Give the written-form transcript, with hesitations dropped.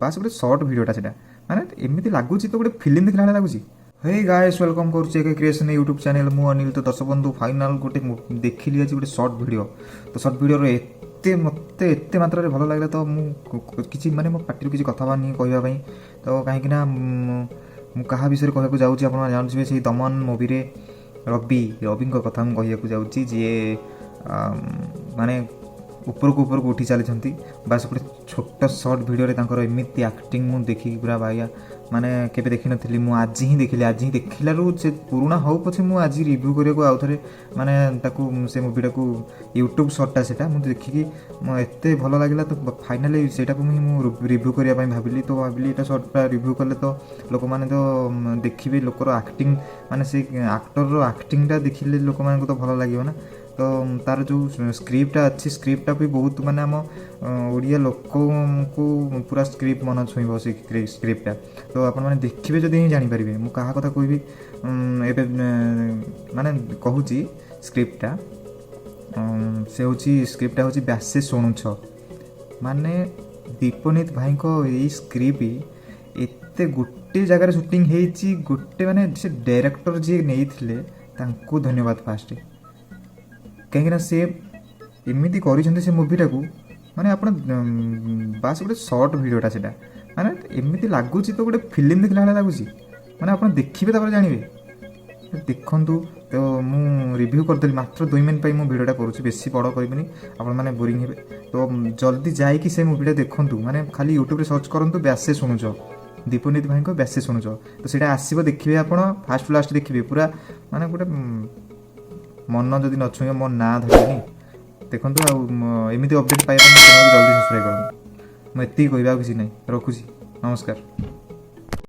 ବାସ୍, ଗୋଟେ ସର୍ଟ ଭିଡ଼ିଓଟା ସେଇଟା, ମାନେ ଏମିତି ଲାଗୁଛି ତ ଗୋଟେ ଫିଲ୍ମ ଦେଖିଲା ଭଳିଆ ଲାଗୁଛି। ହେ ଗାଏସ୍, welcome କରୁଛି ଏକେ କ୍ରିଏସନ୍ ୟୁଟ୍ୟୁବ୍ ଚ୍ୟାନେଲ୍। ମୁଁ ଅନିଲ। ତ ଦର୍ଶକ ବନ୍ଧୁ, ଫାଇନାଲ୍ ଗୋଟେ ଦେଖିଲି ଆଜି ଗୋଟେ ସର୍ଟ ଭିଡ଼ିଓ। ତ ସର୍ଟ ଭିଡ଼ିଓର ଏତେ ମୋତେ ଏତେ ମାତ୍ରାରେ ଭଲ ଲାଗିଲା, ତ ମୁଁ କିଛି ମାନେ ମୋ ପାଟିରୁ କିଛି କଥା ବାହାରୁନି କହିବା ପାଇଁ। ତ କାହିଁକି ନା ମୁଁ କାହା ବିଷୟରେ କହିବାକୁ ଯାଉଛି, ଆପଣ ଜାଣୁଥିବେ, ସେଇ ଦମନ ମୁଭିରେ ରବି, ରବିଙ୍କ କଥା ମୁଁ କହିବାକୁ ଯାଉଛି, ଯିଏ ମାନେ ଉପରକୁ ଉପରକୁ ଉଠି ଚାଲିଛନ୍ତି। ବାସ୍, ଗୋଟେ ଛୋଟ ସର୍ଟ ଭିଡ଼ିଓରେ ତାଙ୍କର ଏମିତି ଆକ୍ଟିଂ ମୁଁ ଦେଖିକି ପୁରା ବାଇଆ। ମାନେ କେବେ ଦେଖିନଥିଲି, ମୁଁ ଆଜି ହିଁ ଦେଖିଲି। ଆଜି ହିଁ ଦେଖିଲାରୁ ସେ ପୁରୁଣା ହଉ ପଛେ, ମୁଁ ଆଜି ରିଭ୍ୟୁ କରିବାକୁ ଆଉ ଥରେ ମାନେ ତାକୁ ସେ ମୁଭିଟାକୁ, ୟୁଟ୍ୟୁବ୍ ସର୍ଟଟା ସେଇଟା ମୁଁ ଦେଖିକି ମୁଁ ଏତେ ଭଲ ଲାଗିଲା, ତ ଫାଇନାଲି ସେଇଟାକୁ ହିଁ ମୁଁ ରିଭ୍ୟୁ କରିବା ପାଇଁ ଭାବିଲି। ତ ଭାବିଲି ଏଇଟା ସର୍ଟଟା ରିଭ୍ୟୁ କଲେ ତ ଲୋକମାନେ ତ ଦେଖିବେ, ଲୋକର ଆକ୍ଟିଂ, ମାନେ ସେଇ ଆକ୍ଟରର ଆକ୍ଟିଂଟା ଦେଖିଲେ ଲୋକମାନଙ୍କୁ ତ ଭଲ ଲାଗିବ ନା। ତ ତାର ଯେଉଁ ସ୍କ୍ରିପ୍ଟଟା ଅଛି, ସ୍କ୍ରିପ୍ଟଟା ବି ବହୁତ ମାନେ ଆମ ଓଡ଼ିଆ ଲୋକଙ୍କୁ ପୁରା ସ୍କ୍ରିପ୍ଟ ମନ ଛୁଇଁବ ସେ ସ୍କ୍ରିପ୍ଟଟା। ତ ଆପଣମାନେ ଦେଖିବେ ଯଦି ହିଁ ଜାଣିପାରିବେ ମୁଁ କାହା କଥା କହିବି। ଏବେ ମାନେ କହୁଛି ସ୍କ୍ରିପ୍ଟଟା, ସେ ହେଉଛି, ସ୍କ୍ରିପ୍ଟଟା ହେଉଛି ବ୍ୟାସେ ଶୁଣୁଛ। ମାନେ ଦୀପନିତ ଭାଇଙ୍କ ଏଇ ସ୍କ୍ରିପ୍ଟ ଏତେ ଗୋଟେ ଜାଗାରେ ସୁଟିଂ ହେଇଛି, ଗୋଟେ ମାନେ ସେ ଡାଇରେକ୍ଟର ଯିଏ ନେଇଥିଲେ ତାଙ୍କୁ ଧନ୍ୟବାଦ ଫାଷ୍ଟ, କାହିଁକିନା ସେ ଏମିତି କରିଛନ୍ତି ସେ ମୁଭିଟାକୁ। ମାନେ ଆପଣ ବାସ୍, ଗୋଟେ ସର୍ଟ ଭିଡ଼ିଓଟା ସେଇଟା, ମାନେ ଏମିତି ଲାଗୁଛି ତ ଗୋଟେ ଫିଲ୍ମ ଦେଖିଲା ଭଳିଆ ଲାଗୁଛି। ମାନେ ଆପଣ ଦେଖିବେ, ତାପରେ ଜାଣିବେ। ଦେଖନ୍ତୁ ତ, ମୁଁ ରିଭ୍ୟୁ କରିଦେଲି। ମାତ୍ର 2 ମିନିଟ୍ ପାଇଁ ମୁଁ ଭିଡ଼ିଓଟା କରୁଛି, ବେଶୀ ବଡ଼ କରିବିନି, ଆପଣମାନେ ବୋରିଂ ହେବେ। ତ ଜଲ୍ଦି ଯାଇକି ସେ ମୁଭିଟା ଦେଖନ୍ତୁ। ମାନେ ଖାଲି ୟୁଟ୍ୟୁବରେ ସର୍ଚ୍ଚ କରନ୍ତୁ ବ୍ୟାସେ ଶୁଣୁଛ, ଦୀପନିତ ଭାଇଙ୍କ ବ୍ୟାସେ ଶୁଣୁଛ, ତ ସେଇଟା ଆସିବ। ଦେଖିବେ ଆପଣ, ଫାଷ୍ଟ ଲାଷ୍ଟ ଦେଖିବେ ପୁରା। ମାନେ ଗୋଟେ ମନ ଯଦି ନ ଛୁଇଁବ, ମୋ ନାଁ ଧରିବେନି। ଦେଖନ୍ତୁ ଆଉ ଏମିତି ଅପଡ଼େଟ୍ ପାଇବା ପାଇଁ ଚ୍ୟାନେଲକୁ ଜଲ୍ଦି ସବସ୍କ୍ରାଇବ୍ କରନ୍ତୁ। ମୁଁ ଏତିକି କହିବା, ଆଉ କିଛି ନାହିଁ। ରଖୁଛି, ନମସ୍କାର।